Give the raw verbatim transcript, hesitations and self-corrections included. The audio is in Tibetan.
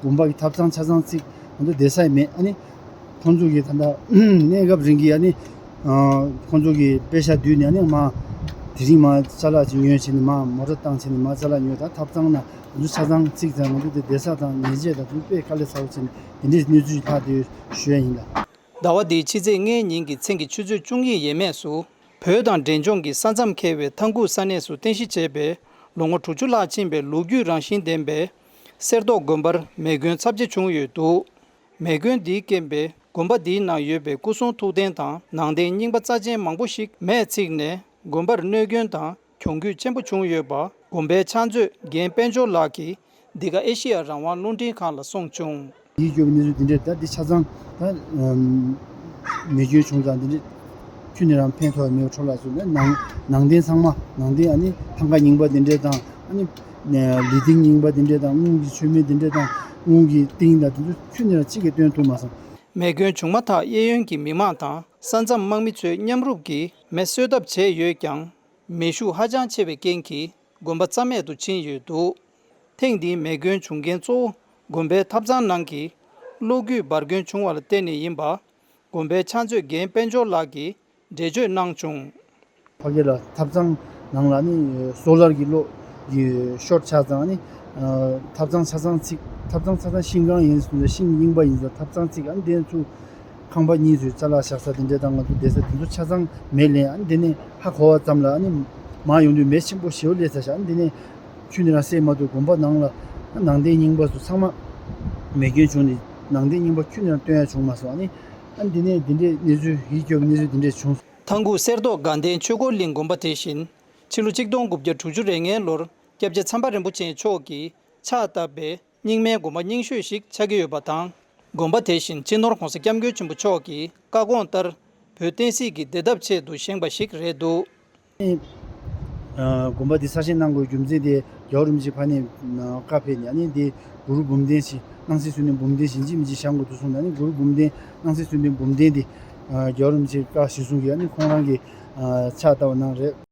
དགོན་པ་གི་ཐབ་ཚང་ཆ་ཚང་བརྩིགས། ང་ཚོ་བསྡད་ས་མེད། ཨ་ནི་ཁོང་ཚོ་གི་ད་ལྟ་གནས་སྐབས་རིང་གི་ཨ་ནི་ཁོང་ཚོ་གི་དཔེ་ཤག་བསྡུས་ནས་ཨ་ནི་མ་དེ་རིང་མ་ཅ་ལག་ཅིག་ཉོས་བྱས་ནས་མ་མོ་ཊ་བཏང་བྱས་ནས་མ་ཅ་ལག་ཉོས། ད་ཐབ་ཚང་ན་ང་ཚོ་ཆ་ཚང་བརྩིགས་ཙང་ང་ཚོ་དེ་བསྡད་ས་དང་ཉལ་ཆས་དང་དེ་དཔེ་དཀའ་ལས་ཚ་བོ་བྱས་ནས་དེ་འདྲའི་གནས་ཚུལ་ལྷག་དེ་ཞུ་ཡ་ཡིན་ལ། ཟླ་བ་འདིའི་ཕྱི་ཚེས་ལྔའི་ཉིན་གྱི་མཚན་གྱི་ཆུ་ཚོད་བཅུ་གཉིས་ཡས་མས་སུ། བོད་དང་འབྲས་ལྗོངས་ཀྱི་ས་མཚམས་ཁེལ་བའི་ཐང་ཁུག་ས་གནས་སུ་རྟེན་གཞི་བྱས་པའི་ལོ་ངོ་དྲུག་ཅུ་ལྷག་ཕྱིན་པའི་ལོ་རྒྱུས་རང་བཞིན་ལྡན་པའི་གསེར་ཏོག་དགོན་པར་མེ་སྐྱོན་ཚབས་ཆེ་བྱུང་ཡོད་འདུག་མེ་སྐྱོན་འདིའི་རྐྱེན་པས་དགོན་པ་འདིའི་ནང་ཡོད་པའི་སྐུ་གསུང་ཐུགས་རྟེན་དང་ནང་རྟེན་རྙིང་པ་རྩ་ཆེན་མང་པོ་ཞིག་མེས་ཚིག་ནས་དགོན་པར་གནོད་སྐྱོན་དང་གྱོང་གུད་ཆེན་པོ་བྱུང་ཡོད་པ་དགོན་པའི་ཕྱག་མཛོད་རྒན་དཔལ་འབྱོར་ལགས་ཀྱིས། འདི་ག་ཨེ་ཤེ་ཡ་རང་དབང་རླུང་འཕྲིན་ཁང་ལ་གསུངས་བྱུང་། ཡིད་སྐྱོ་བའི་གནས་ཚུལ་འདི་འདྲ་རེད། ད་འདི་ཆ་ཚང་ད་ཨམ་མེ་སྐྱོན་བྱུང་ཙང་འདི་འདྲ་ཁྱོན་ནས་རང་ཕན་ཐོགས་མེད་པ་འཕྲོ་བརླག་བཟོས་ནས་ནང་ནང་རྟེན་ཚང་མ་ནང་རྟེན་ཨ་ནི་ཐང་ག་རྙིང་པ་འདི་འདྲ་དང་ཨ་ནི་ལི་ཐིང་རྙིང་པ་འདི་འདྲ་དང་དངུལ་གྱི་མཆོད་མེ་འདི་འདྲ་དང་དངུལ་གྱི་ཏིང་དང་དེ་ཚོ་ཁྱོན་ནས་རང་གཅིག་གིས་སྟོན་ཐུབ་མ་སོང་། མེ་སྐྱོན་བྱུང་མ་ཐག་གཡས་གཡོན་གྱི་མི་མང་དང་ས་མཚམས་དམག་མི་ཚོས་མཉམ་རུབ་ཀྱིས་མེ་གསོད་ཐབས་བྱས་ཡོད་ཀྱང་། མེ་ཤུགས་ཧ་ཅང་ཆེ་བའི་རྐྱེན་གྱིས་དགོན་པ་རྩ་མེད་དུ་ཕྱིན་ཡོད་འདུག་ཐེངས་འདིའི་མེ་སྐྱོན་བྱུང་རྐྱེན་གཙོ་བོ་དགོན་པའི་ཐབ་ཚང་ནང་གི་གློག་སྐུད་འབར་སྐྱོན་བྱུང་བ་ལ་བརྟེན་ནས་ཡིན་པ་དགོན་པའི་ཕྱག་མཛོད་རྒན་དཔལ་འབྱོར་ལགས་ཀྱིས་འགྲེལ་བརྗོད་གནང་བྱུང་། ཕ་གི་ལ་ཐབ་ཚང་ནང་ལ་ནི་སོ་ལར་གྱི་གློག་གི་ཤོར་ཆགས་ཙང་ནི་ཐབ་ཚང་ཆ་ཚང་ཚིག་ཐབ་ཚང་ཆ་ཚང་ཤིང་ཁང་ཡིན་ཟེར་ན་ཤིང་རྙིང་པ་ཡིན་ཟེར་ཐབ་ཚང་ཚིག་ཨ་ནི་དེ་ཚོ། ཁང་པ་གཉིས་ཚོའི་ཅ་ལག་བཞག་ས་དེ་འདྲས་དང་ང་ཚོ་བསྡད་ས་དེ་ཚོ་ཆ་ཚང་མེ་ལེན། ཨ་ནི་དེ་ནས་ཧ་གོ་བ་ཙམ་ལ་ཨ་ནི་མར་ཡོང་དུས་མེ་ཆེན་པོ་ཞེ་པོ་སླེབས་ཚར་ཤག་ཨ་ནི་དེ་ནས་ཁྱོན་ནས་རང་བསད་མ་ཐུབ། དགོན་པ་ནང་ལ་ཨ་ནང་རྟེན་རྙིང་པ་ཚོ་ཚང་མ་མེ་སྐྱོན་བྱུང་ནས་ནང་རྟེན་རྙིང་པ་ཁྱོན་ནས་རང་སྟོན་ཡ་བྱུང་མ་སོང་། ཨ་ནི་ཨ་ནི་དེ་ནས་དེ་འདྲས་གནས་ཚུལ་ཡིད་སྐྱོ་བའི་གནས་ཚུལ་དེ་འདྲས་བྱུང་སོང་། ཐང་ཁུག་གསེར་ཏོག་དགའ་ལྡན་ཆོས་འཁོར་གླིང་དགོན་པ་དེ་བཞིན་ཕྱི་ལོ་གཅིག་སྟོང་དགུ་བརྒྱ་དྲུག་ཅུ་རེ་ལྔའི་ལོར་སྐྱབས་རྗེ་མཚམས་པ་རིན་པོ་ཆེ་མཆོག་གིས་ཕྱག་བཏབ་པའི་རྙིང་མའི་དགོན་པ་རྙིང་ཤོས་ཤིག་ཆགས་ཀྱི་ཡོད་པ་དང་། དགོན་པ་དེ་བཞིན་སྤྱི་ནོར་༧གོང་ས་༧སྐྱབས་མགོན་ཆེན་པོ་མཆོག་གི་བཀའ་དགོངས་ལྟར་བོད་བསྟན་སྲིད་ཀྱི་བདེ་ཐབས་ཆེད་དུ་བཞེངས་པ་ཞིག་རེད་འདུག་དགོན་པ་འདི་གསར་བཞེངས་གནང་དགོས་རྒྱུ་མཚན་དེ་རྒྱལ་བ་རིན་པོ་ཆེ་ཕ་ནས་བཀའ་ཕེབས་ནས་ཨ་ནི་འདི་གུ་རུ་འབུམ་ལྡན་ཞིག་སྣང་སྲིད་གསོལ་ལྡན་འབུམ་ལྡན་ཞིག་ཡིན་གཅིག་མིན་གཅིག་བཞེངས་དགོས་འདུག་གསུངས་ནས་ཨ་ནི་གུ་རུ་འབུམ་ལྡན་སྣང་སྲིད་གསོལ་ལྡན་འབུམ་ལྡན་འདི་རྒྱལ་བ་རིན་པོ་ཆེ་བཀའ་གཞིར་བཟུང་གིས་ཨ་ནི་ཁོང་རང་གིས་ཕྱག་བཏབ་པ་གནང་རེད།